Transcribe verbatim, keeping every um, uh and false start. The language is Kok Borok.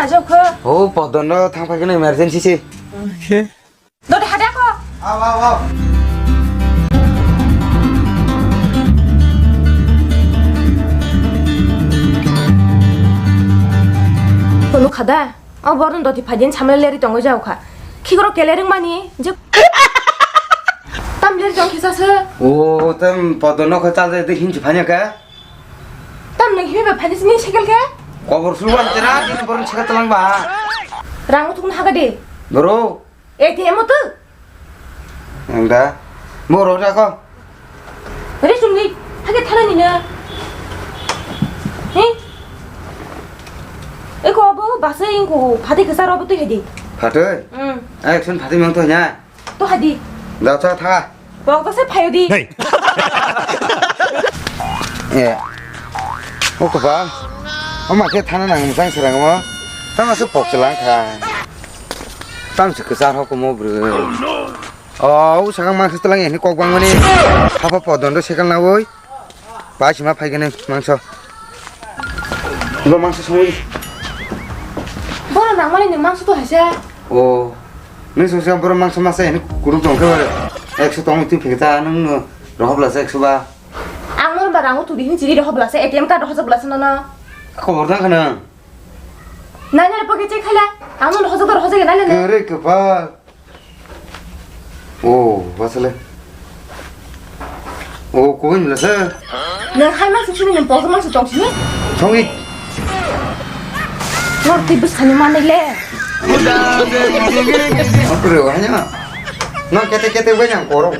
Ajok kho. Oh, Podon no thang phai khe emergency se. Dodi hada ko. Aw, aw, aw. Kono khada. O borno doti phai din samle leri tongo jao kha. Khikoro kele ring mani je. Tam leri tong khisa se. O, tam Podon no kho chal de hin chi phanya ka. Tam nang hibi ba phani sini sekel ke? Kobor sulu an tera, din borong sekel telang ba. Rang utuk na haga de. Doro. A T M tu. Ang da. Mo ro da ko. Re sung ni, hage thala ni na. He? Eko abo basa ingko phati kesa robo tu hedi. Phati? Hmm. Action phati mang to nya. To hadi. Da cha tha. Bok to se phayo di. Hey. Eh. O ko ba. O ma ke thana nang sang serang mo. Tama se pok chelang kha. Tam se kesa ho ko mo bro. Oh, sakang mangsa telang ini kok bang mani. Hapa Podon do sekal na woi. Ba sima phai gane mangsa. Bo mangsa songwi. Bono nangmani ni mangsa to haisa. Oh. Nung song song bono mangsa masa ini kuruk tong khe. Ekso tong tu phekta nung no rohop lasa ekso ba. Ang no ba rango tudi hin chiri rohop lasa A T M card rohop lasa nono. Khobor dang khana. Nai nai poke check khala. Ang no rohop rohop nai nai. Kere kepal. Oh, wasale. Oh, koi mila sa. Nang hai mangsa sini nang pokok mangsa tong sini. Songi. Nor tibus kani manai le. Apa dia wahnya? Nang kete kete wahnya korong.